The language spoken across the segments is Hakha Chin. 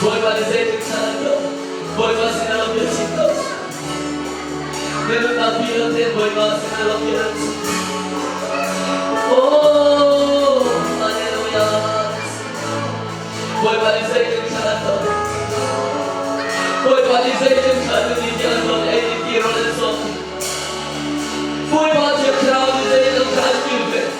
Bawipa nih zeitik chan an tuah. Bawipa sinah lo bia chim ko. Na nunnak dihlak tein Bawipa sinah lo bia an chim. Oh, hallelujah. Bawipa nih zeitik chan an tuah. Bawipa nih zeitik chan an ni ti an tuah ei ni ti rawl an sawm. Bawipa Thiang Thlarau nih zeitik chan an kilven.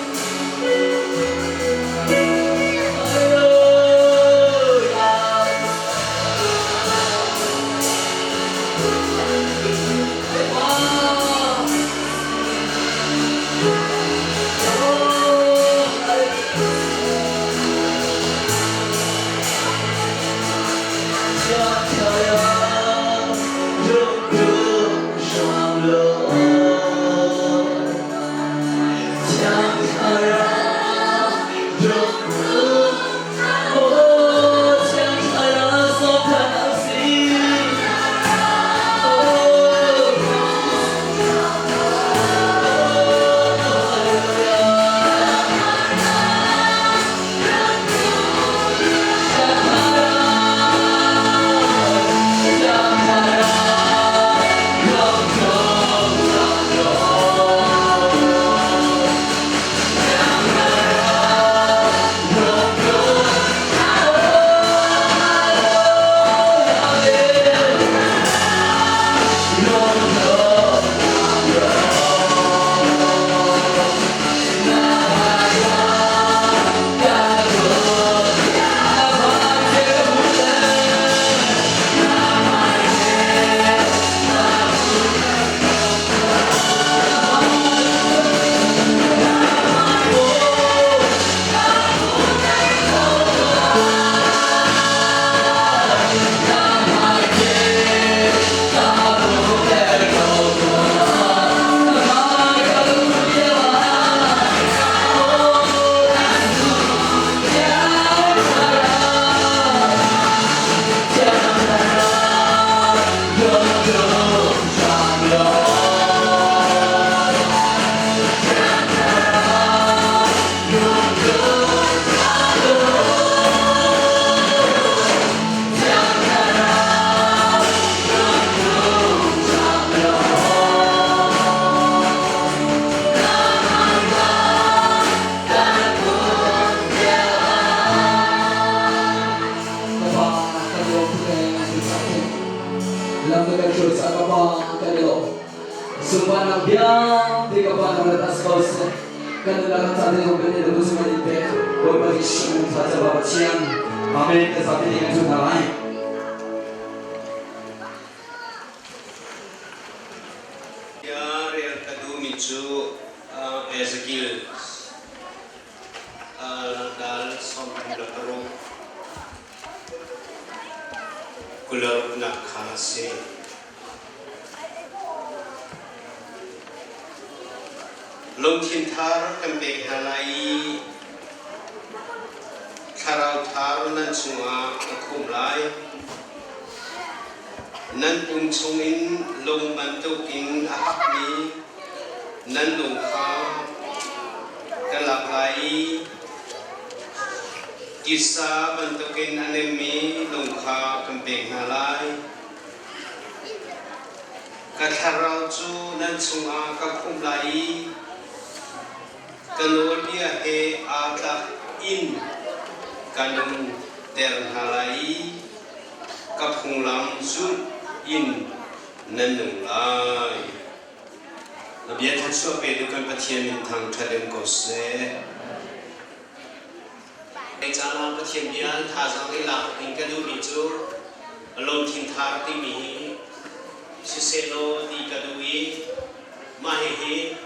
Amen. Ka zapi ding an cu hna lai. Bia rel ka duhmi cu Ezekiel dal 36 kuloruknak kha a si. Lungthin thar kan pek hna lai i thlarau thar nan chungah ka khumh lai. Nan pum chungin lung bantukin a hakmi nan lung kha ka lak lai i titsa bantukin a nemmi lung kha kan pek hna lai. Ka thlarau cu nan chungah ka khumh lai i ka nawlbia he aa tlak in ka nunter hna lai i ka phunglam zulh in nan nung lai. Na bia thluachuah petu kan Pathian min thangṭhat in ko seh. Hei caan ah Pathian bia thazaang i lak ding ka duhmi cu lungthin thar timi hi sisehlaw ti ka duh i mah hihi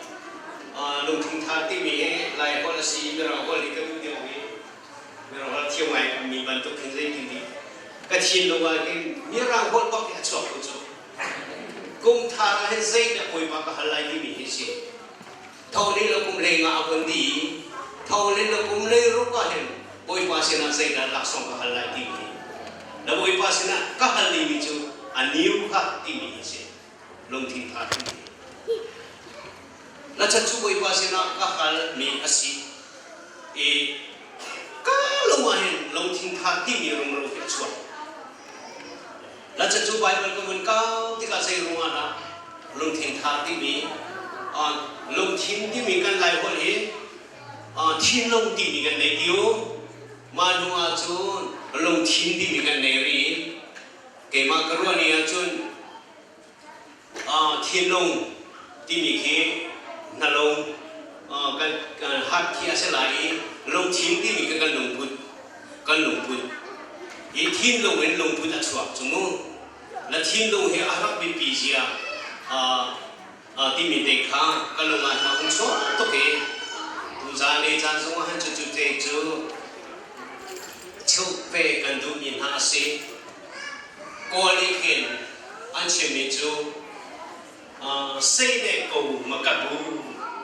lungthin thar timi hi Lai holh a si i Mirang holh hi ka duh deuh i Mirang holh thiam ngai mi bantuk khin zeitin ti ka thinlung ah hin Mirang holh bak hi a chuak ko cu. Kum thar ah hin zeidah Bawipa ka hal lai timi hi si. Tho le lo kum lengah a vun di i tho le lo kum leiruk ah hin Bawipa sinah zeidah laksawng ka hal lai timi hi na Bawipa sinah ka hal dingmi cu a niu kha timi hi si lungthin tha timi hi na chan cu Bawipa sinah ka hal mi a si i ka lung ah hin lungthin tha timi rumro hi a chuak. Cucu Baibal ka vun kau tikah zei ruangah dah lungthin thar timi lungthin timi kan Laiholh hi thinlung timi kan nei ti u. Mah hnu ahcun lungthin timi kan nei rih. Keimah ka ruah ni ahcun thinlung timi khi hnalung kan heart khi a si lai i lungthin timi khi kan lungput kan lungput hi thinlung in lungput a chuak cu mu. Na thinlung hi a rak biapi zia timi te kha ka lung ah a hung chuak tuk i tuzaan le caan zongah han cucu te cu cheuh ve kan duhmi hna a si. Kawl nih khin an chimmi cu sei le ko makabu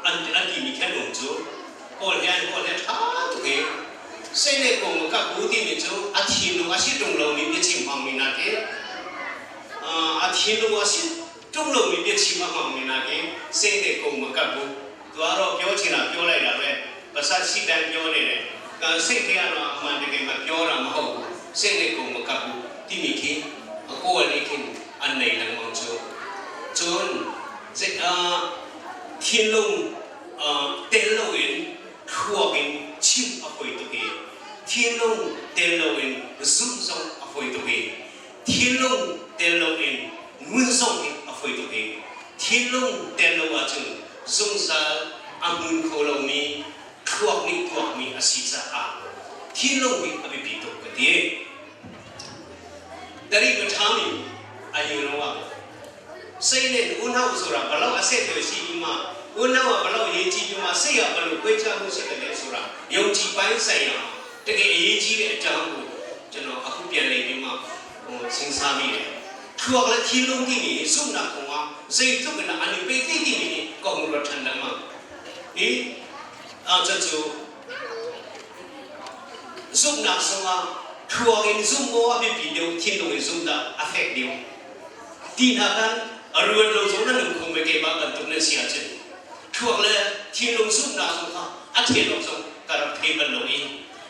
an timi khi an um cu. Kawl he an kawl he ṭha tuk i sei le ko makabu timi cu a thinlung a si ṭung lomi biachim hmangmi hna khi a thinlung a si ṭung lomi biachim a hmangmi hna khi sei le ko makabu tuaro pyo china pyo lai la ve pasal si dan pyo ne le kan sei te ano man de ke ma pyo ra ma ho sei le ko ma kabu timi khi a kawl nih khin an nei lengmang cu. Cun thinlung tel loin thluak in chim a fawi tuk i thinlung tel loin zumh zong a fawi tuk i thinlung tel loin ngun zong hi a fawi tuk i thinlung tel lo ahcun zungzal a hmun kho lomi thluak nih tuakmi a si caah thinlung hi a biapi tuk ka ti. Dari ka ṭhami a hi ruangah seinen unau sura balau ase te si ima unau a balau ye chi ima sei a balu kwe cha mu se le sura yong chi pai sai ya တကယ်အရေးကြီးတဲ့အကြောင်းကိုကျွန်တော်အခုပြန်လည်ပြီးမှဟိုစဉ်းစားမိတယ်။သူကလည်းထီလုံးတိနေစုနာကောင်ကစိတ်တုကနာအနိပေတိတိနေကောင်ရထန်တယ်မှာအေးအချက်ချူစုနာဆောင်က thluak in zum maw a biapi deuh thinlung in zum dah a fek deuh ti hna khan a ruan lo zong na nung kho me keimah bantuk nan si ahcun thluak le thinlung zumhnak zong kha a then awk zong ka rak thei bal lo i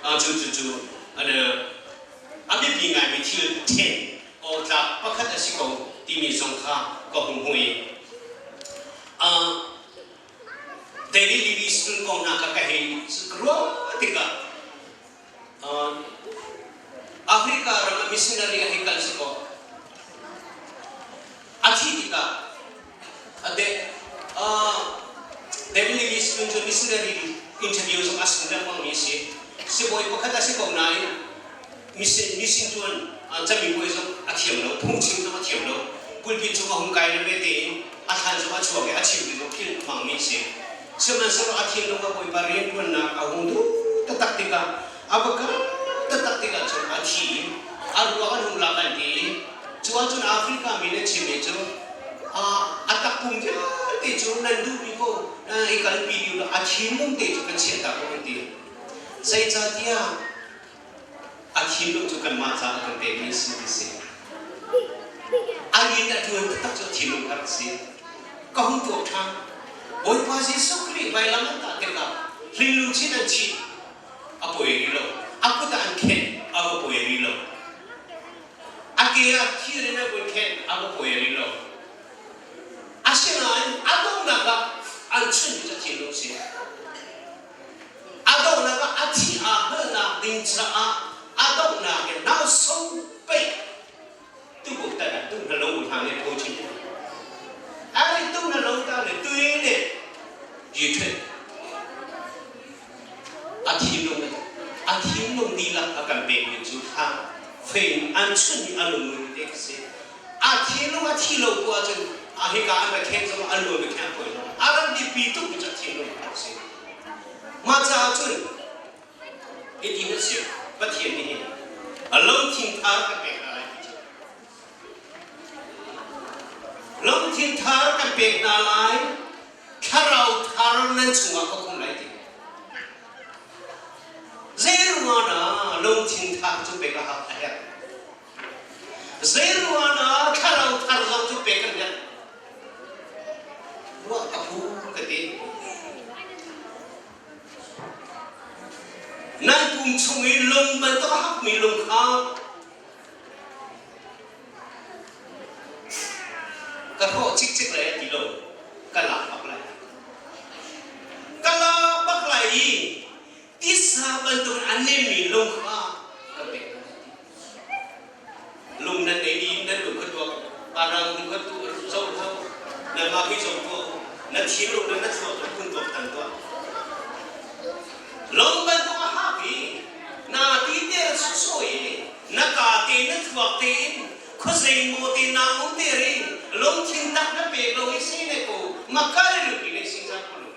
cu cu cu a biapi ngaimi thil then awk tlak pakhat a si ko timi zong kha ka hung hmu i David Livingstone kong hna kha ka hei ruah tikah Africa ram ah missionary a hei kal si kaw a thih tikah a de David Livingstone cu missionary interview zong a sung lengmang mi a si. Sibawi pakhat a si ko nain mission ṭuan camipuai zong a thiam lo, phungchim zong a thiam lo. Pulpit cung a hung kai le tein a thlan zong a chuak i a chim ti zong philh a hmangmi a si. Sihmanhsehlaw a thinlung a Bawipa rianṭuannak a hung duh taktak tikah a va kal taktak tikah cun a thi i a ruak an hung lak an ti i cu ahcun Africa mi nih chimmi cu a takpum vialte cu nan duhmi ko i kalpi dih u a thinlung te cu kan chiahtak ko an ti. Zeicahtiah a thinlung cu kanmah caah kan pekmi a si ti si. A rian a ṭuan taktak cu a thinlung kha a si. Ka hung tuak ṭhan. Bawipa Jesuh Khrih vailam an tah tikah hling chin an chih a poi rih lo. A kut ah an khenh a va poi rih lo. A ke ah thir in a vun khenh a va poi rih lo. Asinain a donghnak ah an chunhmi cu a thinlung si. A donghnak ah a thi aa hngalhnak ding caah a donghnak in nauso peih tu ta dah tu na lo hna ne tho chin ai tu na lo ta le tui ne yi thwe a thinlung a thinlung dihlak a kan pek mi cu kha fein an chun i a lung te si a thinlung a thi lo ko ahcun a hika an ra khen zong a lu a khen poi lo a rak biapi tuk mi cu a thinlung a si. Mah caah cun hitin a si, Pathian nih hin a lungthin thar kan pek hna lai ti cu. Lungthin thar kan pek hna lai, thlarau thar nan chungah ka khumh lai ti. Zeiruangah dah lungthin thar cu pek a hak a herh? Zeiruangah dah thlarau thar zong cu pek kan herh? Ruah a phu ka ti. Nan pum chung i lung bantuk a hakmi lung kha Ka hrawh cikcek lai a ti lo. Ka lak bak lai. Ka lak bak lai i tisa bantukin a nemmi lung kha ka pek hna lai ti. Lung nan ei i nan lung kha tuak, parang lung kha tu zoh hlah u, nanmah hi zoh tuah u, na thinlung le na thluak cu phun tuak tan tuah. Lung bantuk a hak i na ti te sawsawh i na ka te na thluak tein khuazei maw te na um te ri lungthin tak na pek lo i si ne ko makal lu ti ne sing zan ko lu.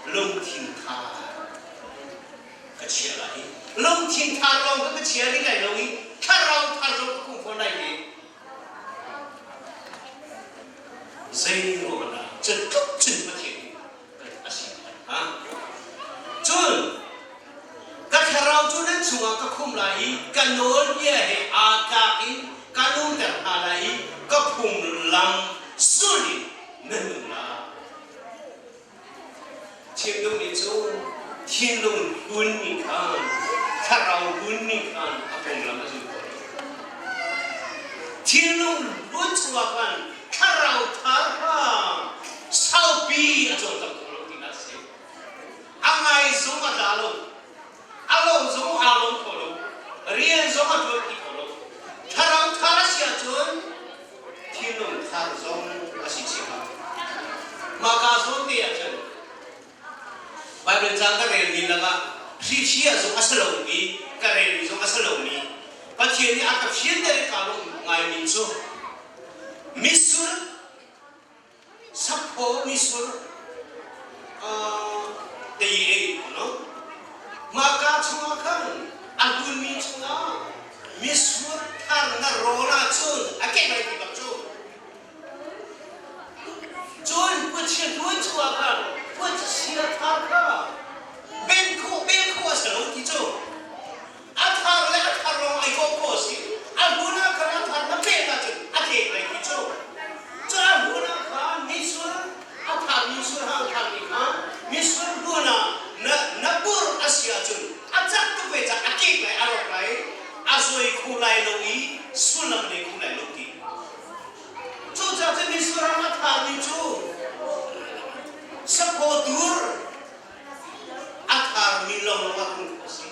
Lungthin tha ka chia lai. Lungthin tha lawng ka chia rih lai lo i thlarau thar zong ka khung fawn lai ti. Zei ruang dah cu tluk cun Pathian nih a si ha? Cun ka thlarau cu nan chungah ka khum lai i ka nawlbia he aa tlak in ka nunter hna lai i ka phunglam zul in nan nung lai. Chim duhmi cu thinlung hlunmi khan thlarau hlunmi khan a phunglam a zul ko. Thinlung hlun chungah khan thlarau thar kha saupi a cawlcang kho lo tinak a si. A ngai zong a tla lo. A lawm zong aa lawm kho lo. Rian zong a ṭuan ti kho lo. Thlarau thar a si ahcun thinlung thar zong a si chih hau. Mah kaa zawn te ahcun Baibal caang ka relmi lakah hrihhriah zong a si lomi, ka relmi zong a si lomi, Pathian nih a ka fianter i kaa lawm ngaimi cu mitsur saphaw mitsur tei ei no mah kaa chungah khan a hlunmi chungah mitsur thar na rawl ahcun a kek lai ti bak cu. Cun khuachia hnuai chungah khan khuachia thar kha ben khawh bel khawh a si lo ti cu a thar le a thar lawng ai kawh khawh a si. A hlun ah khan a thar na pek ahcun a tlek lai ti cu. Cun a hlun ah khan mitsur a thar mitsur hang tharmi kha mitsur hlun ah na na pur a si ahcun a cak tuk ve cang a kek lai a rawk lai a zuai kho lai lo i sullam nei kho lai lo ti. Cucaah cun mitsur hang a tharmi cu saphaw dur a tharmi lawnglawng ah hmuh khawh a si.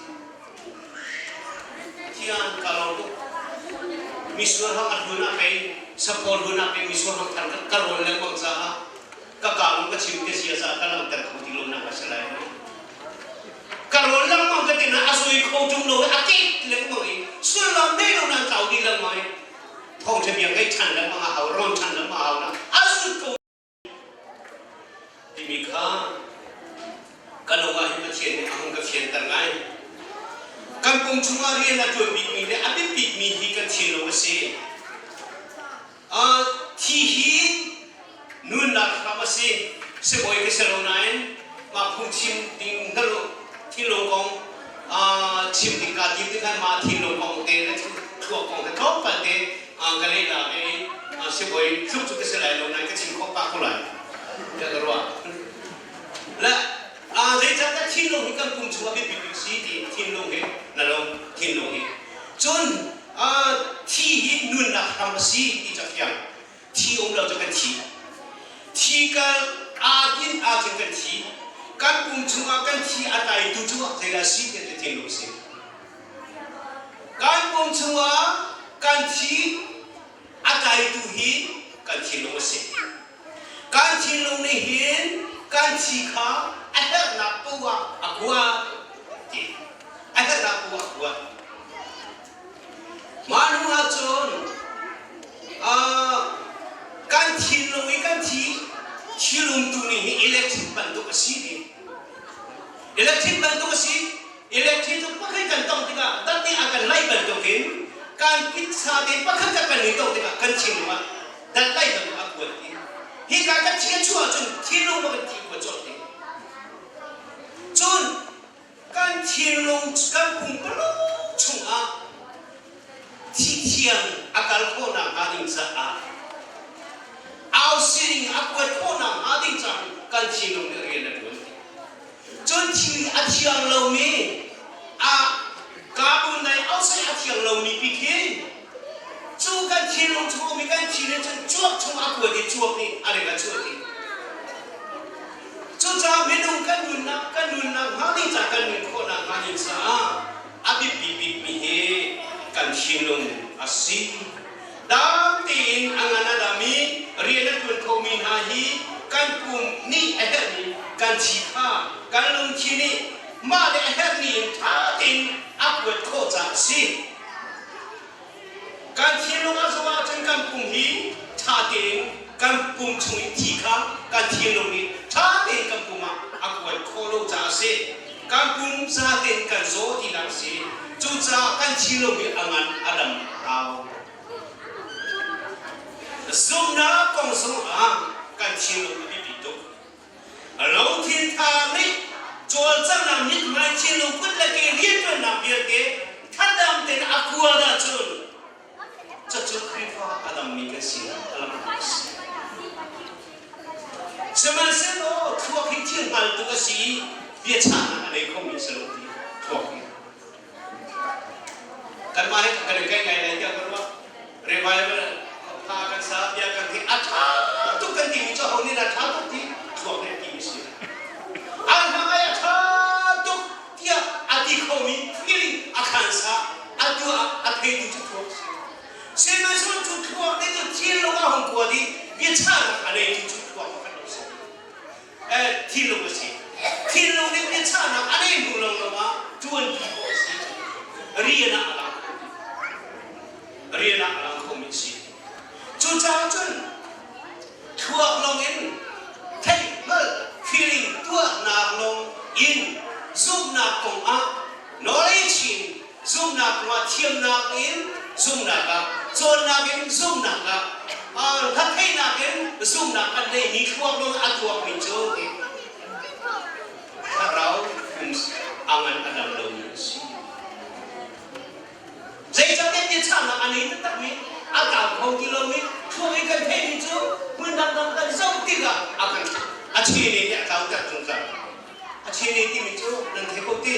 Thiang ka lawm tuk. Mitsur hang a hlun ah pei saphaw hlun ah pei mitsur hang thar ka rawl lengmang caah ka kaa lung ka chim te sia caah ka langhter kho ti lo nak a si lai. Ka rawl lengmang ka ti na a zui kho ṭung lo i a kek lengmang i sullam nei lo nan tlau dih lengmang i thawngṭha bia ngaih ṭhan lengmang a hau, rawn ṭhan lengmang a hau na a zut ko timi kha ka lung ah hin Pathian nih a hung ka fianter ngai. Kan pum chungah rian a ṭuan bikmi le a biapitmi hi kan thinlung a si. Thi hi nunnak hram a si. Sibawi ka si lo nain mah phungchim ding hngalh thinlung kong chim ding kaa tim tikah mah thinlung kong te le thluak kong he tlawmpal te ka leh lak i sibawi tluk cu ka si lai lo nain ka chim khawh pah ko lai tiah ka ruah. Le zeicahtiah thinlung hi kan pum chungah biapi bik si ti thinlung hi na lo thinlung hi. Cun thi hi nunnak hram a si ti cu a fiang. Thi um lo cu kan thi. Thi kal aa din ahcun kan thi. Kan pum chungah kan thi a tlaitu cu zeidah a si ti cu thinlung a si. Kan pum chungah kan thi a tlaitu hi kan thinlung a si. Kan thinlung nih hin kan thi kha a herhnak paoh ah a kuat ti. A herhnak paoh ah a kuat. Mah hnu ahcun kan thinlung i kan thi thilumtu ning hi electric bantuk a si ti. Electric bantuk a si. Electric cu pakhat kan tong tikah dat nih a kan laih bantukin kan pizza te pakhat khat kan i tong tikah kan thinlung ah dat laih bantuk a kuat ti. Hika kan thi a chuah ahcun thinlung ma kan thi kuat colh ti. Cun kan thinlung kan pumpaluk chungah thi thiang a kal khawhnak hnga ding caah au sining a kuat khawh. kan thinlung nih rian a ṭuan ti. Cun thil a thiang lomi a carbon dioxide a thiang lomi pi khi cu kan thinlung chung ummi kan thi nih cun cuap chung a kuat i cuap nih a leng a chuah ti. Cucaah minung kan nunnak kan nunnak hnga ding ca kan nun khawhnak hnga ding caah a biapi bikmi hi kan thinlung a si. Dam tein a ngan a dam i rian a ṭuan khomi hna hi kan pum nih a herhmi kan thi kha kan lungthin nih mah le a herhmi in ṭha tein a kuat khawh caah a si. Kan thinlung a zawh ahcun kan pum hi ṭha tein kan pum chung i thi kha kan thinlung nih ṭha tein kan pum ah a kuat khawh lo caah a si. Kan pum za tein kan zaw tinak a si. Cucaah kan thinlung hi a ngan a dam hau. Zumhnak kong zongah kan thinlung a biapi tuk. Lungthin tha nih cawlcanghnak mithmai thinlung put le ke rianṭuannak vialte thadam tein a kuat ahcun cucu Khrihfa a dammi kan sinak a langhter a si. Sihmanhsehlaw thluak hi thil hngal tuk a si i biachahnak a nei khomi a si lo ti thluak hi. Kanmah hi kan i kaih ngai lai tiah ka ruah. Revival hla kan sa bia kan hi a ṭha tuk kan timi cu ho nih a ṭha tuk ti thluak nih a timi si. A hla ngai a ṭha tuk tiah a ti khomi feeling a khansa a tuah a theitu cu thluak si. Sihmanhsehlaw cu thluak nih cu thinlung a hung kuat i biachahnak a neitu cu thluak pakhat lo si. Thinlung a si. Thinlung nih biachahnak a nei hnu lawnglawng ah ṭuanpi khawh a si. Rian ah a lang. Rian ah a lang khomi a si. Cucaah cun thluak lawng in theih hngalh feeling tuahnak lawng in zumhnak kong ah knowledge in zumhnak kong ah thiamnak in zumhnak ah cawnnak in zumhnak ah hlatheihnak in zumhnak kan neihmi thluak lawng a tuakmi cu thlarau pum a ngan a dam lomi a si. Zeicahtiah biachahnak a nei taktakmi a tlau kho ti lomi thluak i kan theihmi cu hmun dangdang kan zoh tikah a kan a chene nih a tlauter zungzal. A chene timi cu nan thei ko ti.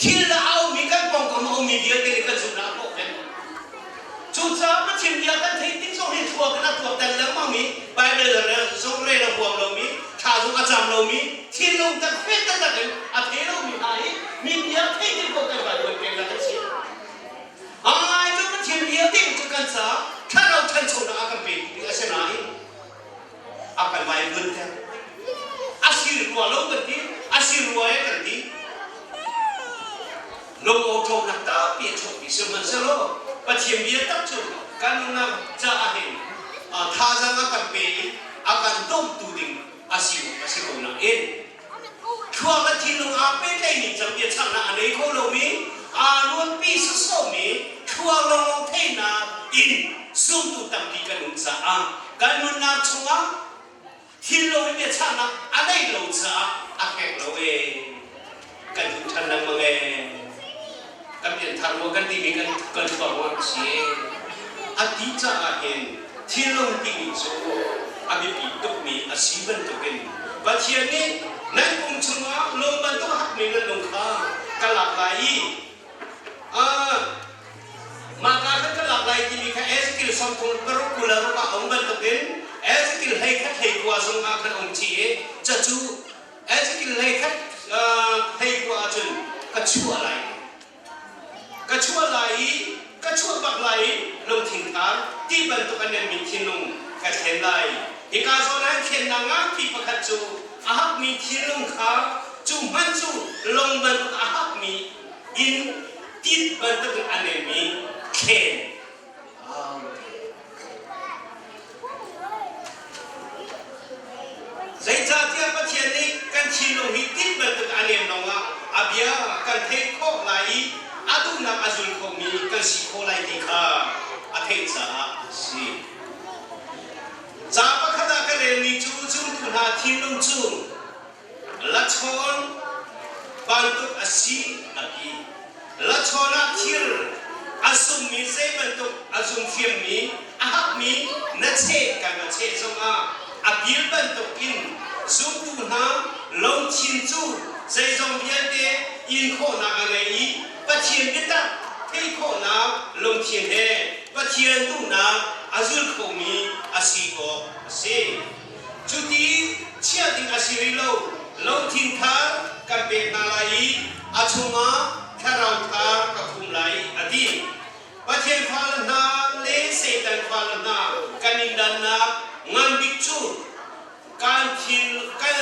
Thil le a ummi kan pawngkam a ummi vialte nih kan zumhnak a hrawh peng. Cucaah Pathian bia kan theih tik zong hi thluak in a tuak dan lengmang mi Bible zong rel a huam lomi, thla zong a cam lomi, thinlung tak fet taktak in a thei lomi hna hi mi bia thei ti ko kan Bible peng nak an si. Ai cu Pathian bia ding cu kan caah thlarau ṭhanchonak a kan pe mi a si nain a kan vai vunter. A si rua lo kan ti, a si rua e kan ti. Lung-awṭawmnak tampi a chuahpi sihmanhsehlaw Pathian bia tak cu kan nunnak caah hin thazaang a kan pe i a kan dawmtu ding a si a si ko nain thluak le thinlung aa pehtlaihmi cang biachahnak a nei kho lomi aa nuampi sawsawmi thluak lawnglawng theihnak in zumtu tampi kan um caah kan nunnak chungah Thinlung in biachahnak a neih lo caah a fek lo ee. Kan duh ṭhan lengmang ee. Kan pianthar maw kan timi kan kan chuah maw a si ee. A ti caah hin thinlung timi cu a biapi tukmi a si bantukin Pathian nih nan pum chungah lung bantuk hakmi nan lung kha ka lak lai i Mah ka khan ka lak lai timi kha Ezekiel 36 26 ah a um bantukin Ezekiel 21 hlei zong ah khan a um chih i cacu Ezekiel 21 hlei ahcun ka chuah lai ka chuah lai i ka chuah bak lai i lungthin thar ti bantuk an min thinlung ka thlen lai. Hika zawn ah thlennak nganpi pakhat cu a hakmi thinlung kha cu hmanh cu lung bantuk a hakmi in tit bantuk in a nemmi thlen. Zeicahtiah Pathian nih kan thinlung hi tit bantuk a nem lawngah a bia kan theih khawh lai i a duhnak a zul khomi kan si khawh lai ti kha a theih caah a si. Ca pakhat ah ka relmi cu zumtu hna thinlung cu Lachawn bantuk a si a ti. Lachawn ah thir a summi zei bantuk a zumthiammi a hakmi na cheh kan va cheh zongah a pil bantuk in Zumtu hna lungthin cu zeizong vialte in khawhnak a ngei i Pathian biatak theih khawhnak lungthin he Pathian duhnak a zul khomi a si awk a si. Cuti chiah ding a si rih lo. Lungthin thar kan pek hna lai i a chungah thlarau thar ka khum lai a ti. Pathian fale hna le Satan fale hna kan in dannak ngan bik cu kan thil kan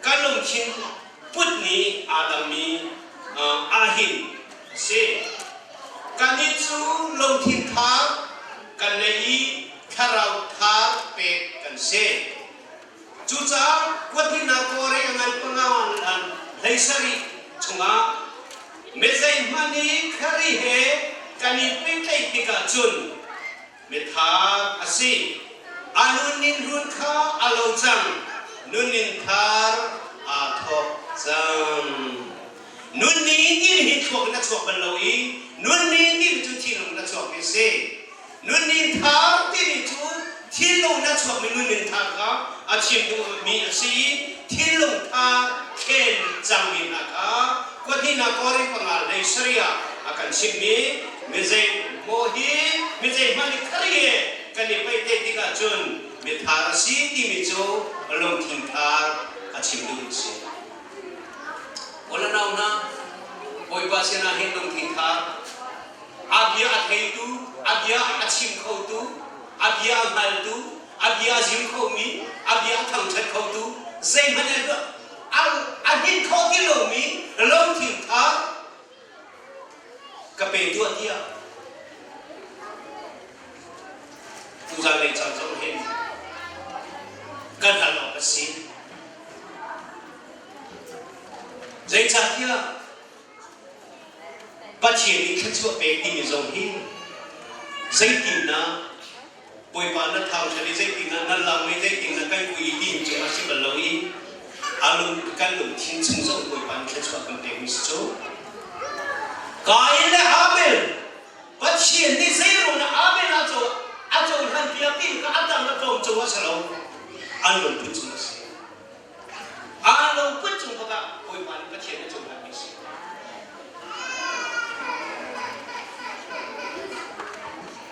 kan lungthin put nih aa dangmi ahhin a si. Kannih cu lungthin thar kan nei i thlarau thar pek kan si. Cucaah kuatihnak kawre a ngan panga an 17 chungah mizei hmanh i Khrih he kan i pehtlaih tikah cun mithar a si. A nunin run kha a lo cang, nunin thar aa thawk cang. Nunning timi hi thluak in a chuak bal lo i nunning timi cu thinlung in a chuakmi a si. Nunning thar timi cu thinlung in a chuakmi nunning thar kha a chim duhmi a si i thinlung thar thlen cangmi hna kha kuathnihnak Korin panga 17 ah a kan chimhmi mizei maw hi mizei hmanh i Khrih he kan i peihte tikah cun mithar a si timi cu lungthin thar a chim duhmi a si. Aw nau hna, Bawipa sinah hin lungthin thar a bia a theitu, a bia a chim khotu, a bia a hngaltu, a bia a zim khomi, a bia a thangṭhat khotu, zeihmanh a hnin kho ti lomi lungthin thar ka pe tuah tiah tuzan lei caan zong hin kan hal awk a si. Zeicahtiah Pathian nih thluachuah pek timi zong hi zeitindah Bawipa na thangṭhat i zeitindah nan lam i zeitindah kan kui i ti cu a si bal lo i a lung kan lungthin chung zong Bawipa nih thluachuah kan pekmi si cu. Kain le Abel Pathian nih zeiruang dah Abel a co a cohlan piak ti kha a dang a tlawm cung a si lo an lungput cung a si. Aa lungput cung bak ah Bawipa nih Pathian a cohlanmi a si.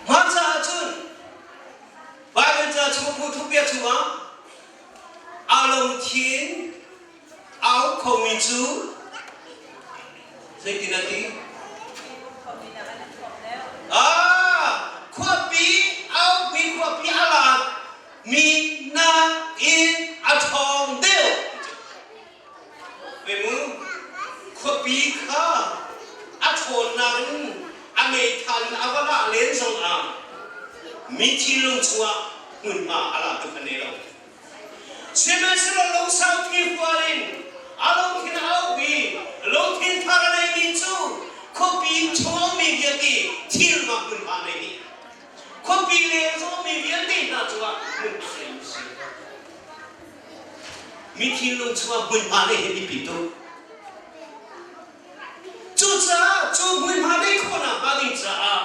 Mah caah cun Baibal ca chung phu thupia chungah aa lungthin aa uk khomi cu zeitin a ti? Ah, khuapi aukmi khuapi a lak mi nakin a ṭhawng deuh. Ve mu, khuapi kha a ṭhawnnak in a meithal in a va lah len zongah mi thinlung chungah hmunhma a la tuk a nei lo. Sihmanhsehlaw lungsau thihual in a lungthin a aupi, lungthin thar a neimi cu khuapi chung a ummi vialte thilmak hmunhma a nei dih. Khuapi leng zong mi vialte hna cungah hmunhma nei an si. Mi thinlung chungah hmunhma nei hi biapi tuk. Cucaah cu hmunhma neih khawhnak hnga ding caah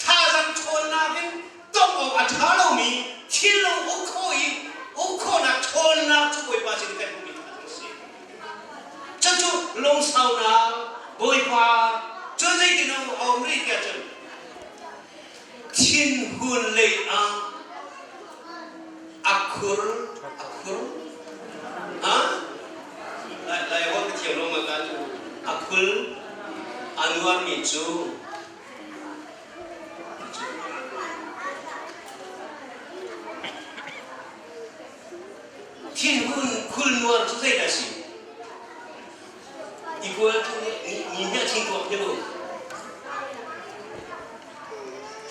thazaang ṭhawnnak in tongh awk a ṭha lomi thinlung uk khawh i uk khawhnak ṭhawnnak cu Bawipa sin kan hmuhmi thazaang a si. Cucu lungsaunak Bawipa cu zeitin a um rih tiah cun thinhun lei ah a khur a khur ha lai lai holh ka thiam lo ma ka cu a khul a nuarmi cu thinhun khul nuar cu zeidah si equal to ni ni hi a ching tuak hi mu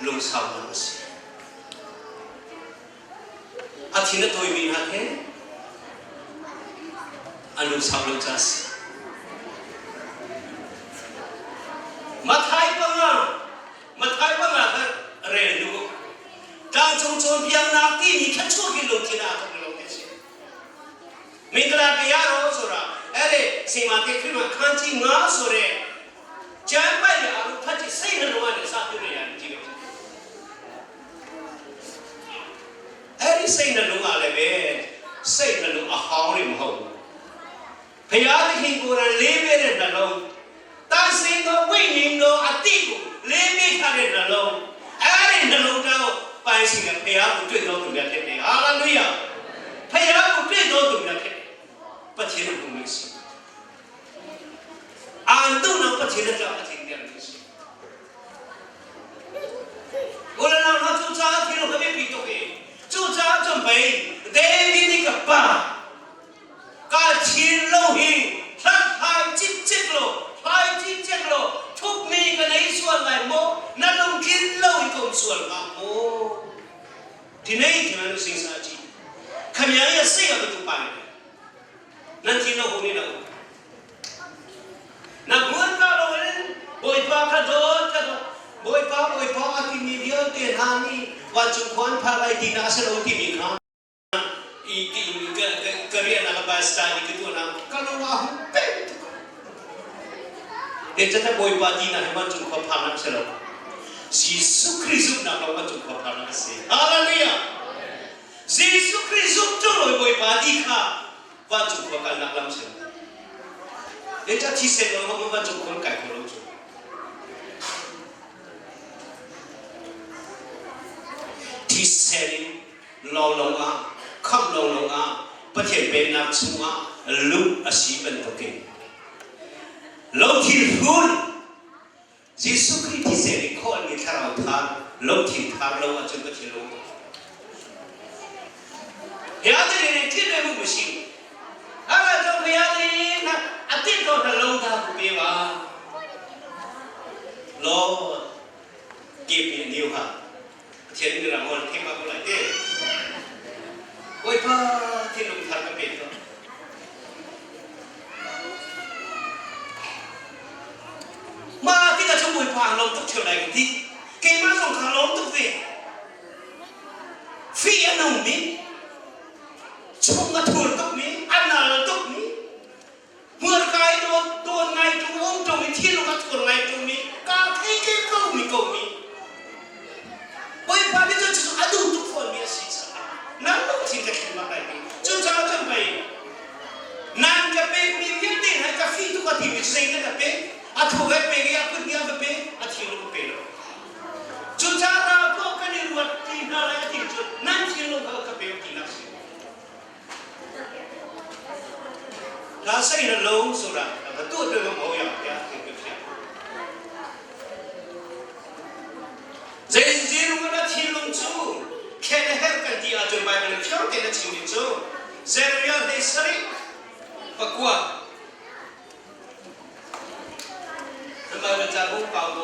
lungsaunak a si. A thin a tawimi hna he an lungsau lo ca a si. Mathai panga Mathai panga kha rel nu tlangcung cawnpiaknak timi kha chuak in lungthin ah a thawk lo ti a si. Mingla ke ya ro sora ere sima te khima khanchi nga sore chan pai le aru phachi sei na nuwa ne sa tu re yan ji eri sei na lunga le be Satan အဟောင်းတွေမဟုတ်ဘူး။ဖျားသခင်ကိုယ်တိုင်လေးပေးတဲ့နှလုံးတန်စင်သောဝိညာဉ်တော်အတိကိုလေးပေးထားတဲ့နှလုံးအဲ့ဒီနှလုံးသားကိုပိုင်ရှင်ကဖျားကိုတွေ့တော်သူများဖြစ်တယ်။ဟာလေလုယာ။ဖျားကိုတွေ့တော်သူများဖြစ်တယ်။ပတ်ချင်လို့မရှိ။အာတုနော်ပတ်ချင်တဲ့ကြောင့်အထင်တယ်မရှိ။我来让他做家庭了，特别比多给，做家准备，得你那个爸，การชินโลหิทักทายจิตจิตโลทายจิตจิตโลทุกมีกันในส่วนไหนโมนั่นลงกินโลอีกส่วนมาโมทีนี้ที่มันสิ่งสาจีขมิ้นเสียไปตุไปนั่นที่โลหนี่เรานักมวยก็ลงบอยปากระโดดกระโดดบอยปาบอยปาอธิมีเดียวเตียนฮานี่วันจุขวัญพาไปดีนาเสลที่มีครั i career na basta ni kitu na kalau ahu pe de chata boy pa ti na man chung kho pha na se lo Jesu Christ na lo man chung kho pha na se hallelujah Jesu Christ chu lo boy pa ti kha van chung kho kan nak lam se de cha thi se lo man chung kho kai kho lo chu thi se lo lo a ခမ်လုံးလုံးအားပထင်ပေနာချူအားလူအစီပန်တကေလုံးတီဟွန်ယေရှုခရစ်တီစေခေါ်နေထရာသာလုံးတီသာလုံးအချွတ်ပထင်လုံးဘုရားတည်းနဲ့တိတယ်မှုမရှိဘူးအဲ့ဒါကြောင့်ဘုရားတည်းကအတိတ်တော်နှလုံးသားကိုပေးပါ Lord give me a new heart เทียนนี่เราเทมาก็เลยเต้โอ้ยพ่อที่ลุงทำก็เป็นก็มาที่กระชุ่มบุญพางลงทุกเท่าไรกันที่เกมาส่งขาลงทุกเวฟีอันนุ่มมีชงกระทุนตุกมีอันนาลตุกมีเมื่อกายโดนโดนไงจุงองจงมีที่ลุงกระทุนไงจุงมีกาเทเกก็มีก็มีโอ้ยพานี่จะจุดอดูทุกคนมีสิสะนั่นต้องทิ้งกันมาได้จุดจ้าจนไป nan ka pe mi vialte na ka fi tu ka ti mi sei na ka pe a thu ga pe ya ku ni ga pe a thi lu pe lo chu cha ra ko ka ni ruat ti na la ti chu nan thi lu ka ka pe ti na si ဒါစိတ်နှလုံးဆိုတာဘသူ့အတွက်မဟုတ်ရဘုရားသခင်ပြဖြစ်ဇေဇေရုကနာသီလုံးချူခဲဟဲကန်တီအကျွန်ဘိုင်ဘယ်ဖြောင်းတဲ့ချင်းချူဇေရယဒေစရိပကွာ 那么在我搞过，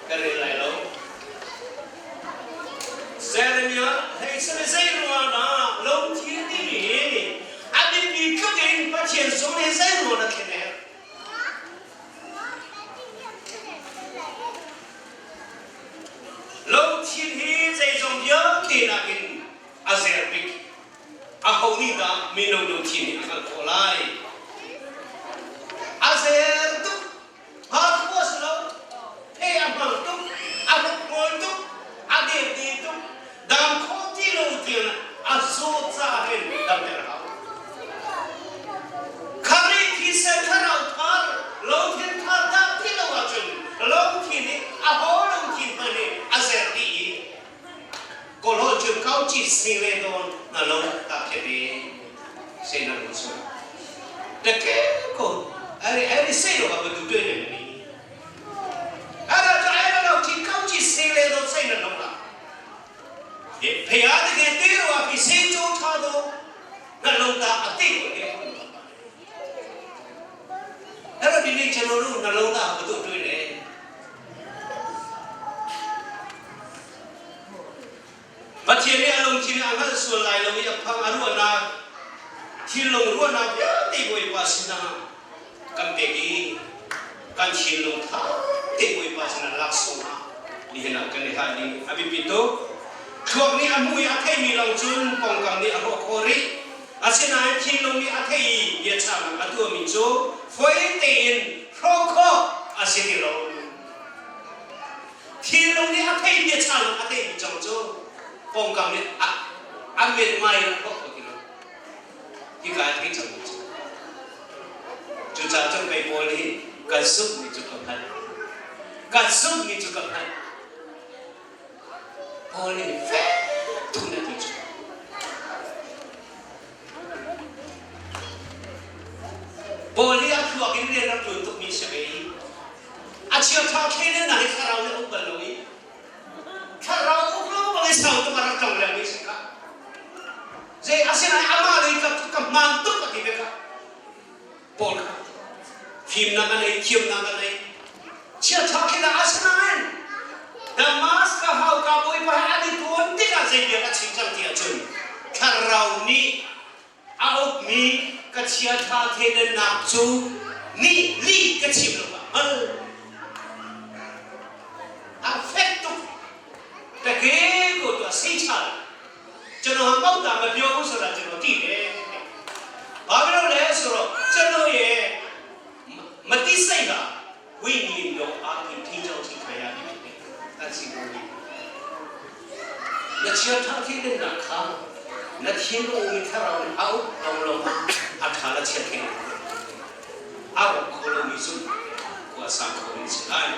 跟人来喽。塞了米，黑色的塞罗那，龙天的米，阿你比客人把钱送来塞罗那看呢。龙天的这种要的那个阿塞尔比，阿后尼的米龙龙天的阿过来，阿塞尔都。ဟာကောစလောဖေအမောတုအဘမောတုအဒေဒီတုဒမ်ခေါတီလိုတီအဆိုချာဟင်ဒမ်တေဟာခရီခိစခရောသာလောသင်သာတာတီလောအချွန်လောသင်အဟောလောသင်ပနေအဇယ်ဒီကိုလောချွန်ကောက်ချီစင်လေတော့နလုံးတာဖြစ်တယ်စေနာလို့ဆိုတကယ်ကိုအဲ့ဒီအဲ့ဒီစေတော့ဘာလို့တွေ့နေလဲ အဲ့ဒါကြောင့်အဲ့တော့ဒီကောင်းချီဆင်းလေတော့စိတ်နှလုံးလားဒီဖျားတကယ်တေးတော်အဖြစ်စေကြိုးထားတော့နှလုံးသားအတိတ်ကိုလေအဲ့တော့ဒီနေ့ကျွန်တော်တို့နှလုံးသားဘယ်သူတွေ့လဲမချေရအလုံးချင်းအငါဆွလိုက်လို့ရဖန်အရုနာချီလုံရနာပြတိကိုပါစနာကံပေကြီးကန်ချီလုံထား တိကိုပါစနာလက်ဆုံนี่เห็นกันในฮานี้อภิปิโตช่วงนี้อมุยอาเทมีลองจุนปองกังนี่อโรโคริอาเชนายทีลงนี่อาเทยเยชามังอตัวมิโจฟอยเตีนโรโคอาเชติโลทีลงนี่อาเทยเยชาลงอาเทมีจองโจปองกังนี่อาอาเมนไม่โรโคติโล Hika ah thei cang cu. Cucaah cun kei Paul hi kan zumhmi cu ka hngalh. Kan zumhmi cu ka hngalh. Paul nih fek tuk in a ti cu. Paul hi a thluak in rian rak ṭuan tukmi si ve i a chiaṭha thleidannak hi thlarau nih a uk bal lo i thlarau uk lo bang i sau tuk a rak ṭong lengmi si kha. Zei asinain amah lei ka ka hmaan tuk a ti ve kha. Paul kha fimnak a nei, thiamnak a nei. Chiaṭha thleidan asinain Damas ka hauka bawipa he an i tuan tikah zei bia a chim cang ti ahcun thlarau nih a ukmi ka chiaṭha thleidannak cu nih lih ka chim lo ah hngal. A fek tuk. Ka ke ko tu a sei chal. Chano ha mau ta ma bio ko sura chano ti le. Babylon le suro chano ye mati sai ga hui ni lo a ti thi chau chi khaya ni ti ta si ko ni. Na chia tha thi den na kha na thin lo mi tharau ni au long long a tha la chia theng. A ro kho lo mi zum ko sa kho ni si lai.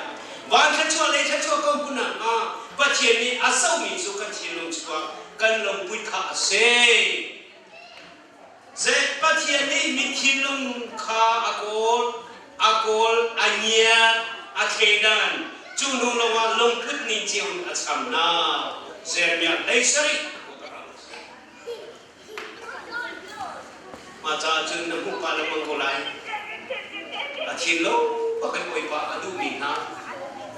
Van thla lei thla ko hun ah Pathian nih a somi cu kan thinlung chuak kan lungput kha a si. Zei Pathian nih mi thinlung kha a kawl, a kawl, a ngiat, a thleidan, cu hnu lawngah lungput ning cio in a cham hna. Jeremiah 17. Mah caah cun na hmuh pah lengmang ko lai. A thin lo bak in Bawipa a duhmi hna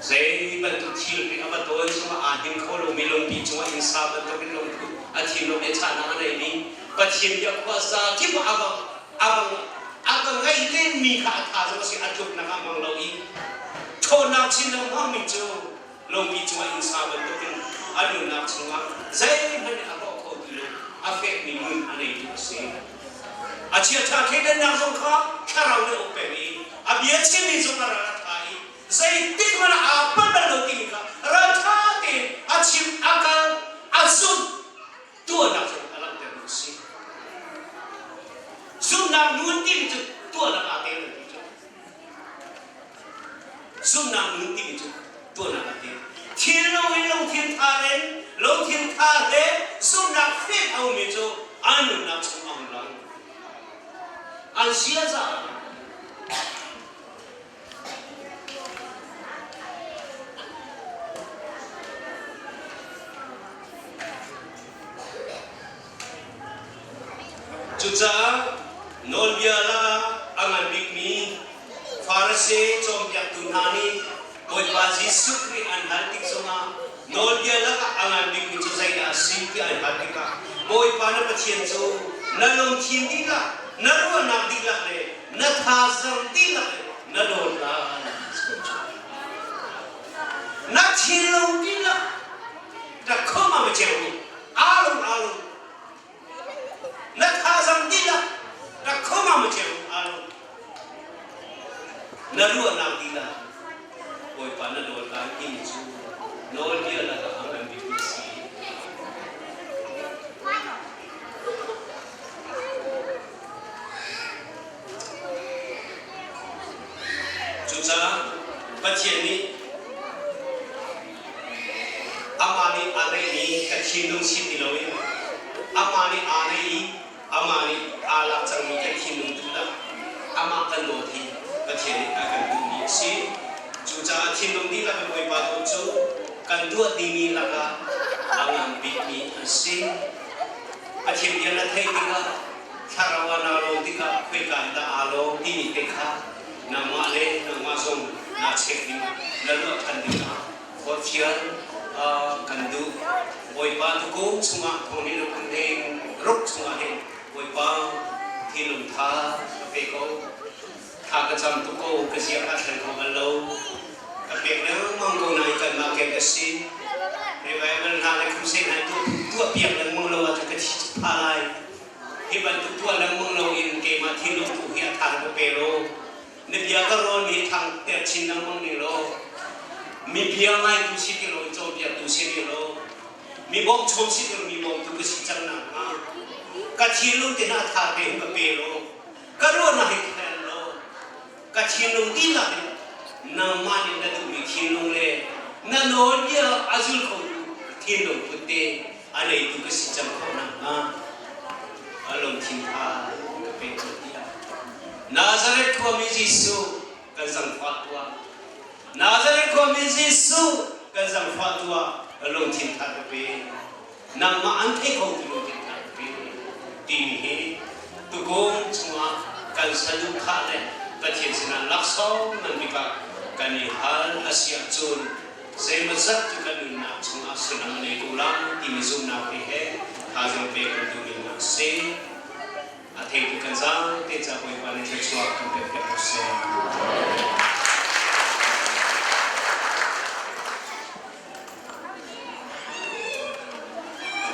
zei bantuk thil nih a va tawn chungah aa hnim kho lomi lungpi cungah innsa bantukin lungput a thinlung nih chahnak a neimi Pathian bia khuaza kip ah a va a va a va ngaih lenmi kha a tha zong a si a tluknak ah hmang lo i ṭhawnnak chin lengmangmi cu lungpi cungah innsa bantukin a nunnak chungah zeihmanh nih a rawh kho ti lo a fekmi nun a neitu a si. A chiaṭha thleidannak zong kha thlarau nih a uk peng i a bia chimmi zong a ral a ṭha i zeitik hmanh ah aa palh bal lo timi kha ralṭha tein a chim, a kal, a zumh, tuahnak zong a langhtermi a si. Zumhnak nun timi cu tuahnak aa tel ti cu. Zumhnak nun timi cu tuahnak a ti. Thil lo in lungthin tha in lungthin tha he zumhnak fek a ummi cu an nunnak chung a hung lang. An ziaza Cucaah nawlbia lakah a ngan bikmi Farasi cawnpiaktu hna nih Bawipa Jesuh Khrih an hal tik zongah nawlbia lakah a ngan bikmi cu zeidah a si tiah an hal tikah Bawipa na Pathian cu na lungthin dihlak, na ruahnak dihlak le na thazaang dihlak in na dawt lai. Na thinlung dihlak ta khoma ma cheu alung alung na thazaang dihlak ta khoma ma cheu alung na ruahnak dihlak Bawipa na dawt lai timi cu nawlbia lakah a ngan bikmi a si. Cucaah Pathian nih amah nih aa neihmi ka thinlung si ti loin amah nih aa neih i amah nih aa lak cangmi kan thinlung tu dah amah kan dawt hi Pathian nih a kan duhmi a si. Cucaah thinlung dihlak in Bawipa dawt cu kan tuah dingmi lakah a ngan bikmi a si. Pathian bia na theih tikah thlarau ah naa lawm tikah khoika in dah aa lawm timi te kha nangmah le nangmah zong naa check ding na ruah ṭhan dingah forhfial kan duh. Bawipa tukum chungah thong nih lungkun ding ruk chungah hin Bawipa thinlung tha ka pe ko. Thla ka cam tuk ko, ka zia ka thleng kho bal lo. Ka pek lengmang ko nain kanmah ken ka si. Revival hna le crusade hna tuah tuah piak lengmang lo ahcun ka thi pha lai. Hi bantuk tuah lengmang lo in keimah thinlung tu hi a thang ka pe lo. Na bia ka rawl mi thang ter chin lengmang ning law. Mi bia ngaitu si ti lo in cawnpiaktu si ning law. Mi bawmchom si ti lo mi bawmtu ka si cang nakhnga. Ka thinlung te hna thar te ka pe law, ka ruahnak hi khen law, ka thinlung dihlak in nangmah nih na duhmi thinlung le na nawlbia a zul khotu thinlung put te a neitu ka si cang khawh nakhnga a lungthin kha ka pek ko tiah Nazareth khuami Jesuh kan zangfah tuah. Nazareth khuami Jesuh kan zangfah tuah. Lungthin thar ka pe. Nangmah an thei kho tu lungthin thar ka pe timi hi tukung chungah kan saduhthah le Pathian sinah laksawng ngan bik ah kan i hal a si ahcun zeimawzat cu kan nunnak chungah sullam a nei ko lai timi zumhnak te he thazaang pek kan duhmi hna a si. A theitu kan zaangte ca Bawipa nih thluachuah kan pek piak ko seh.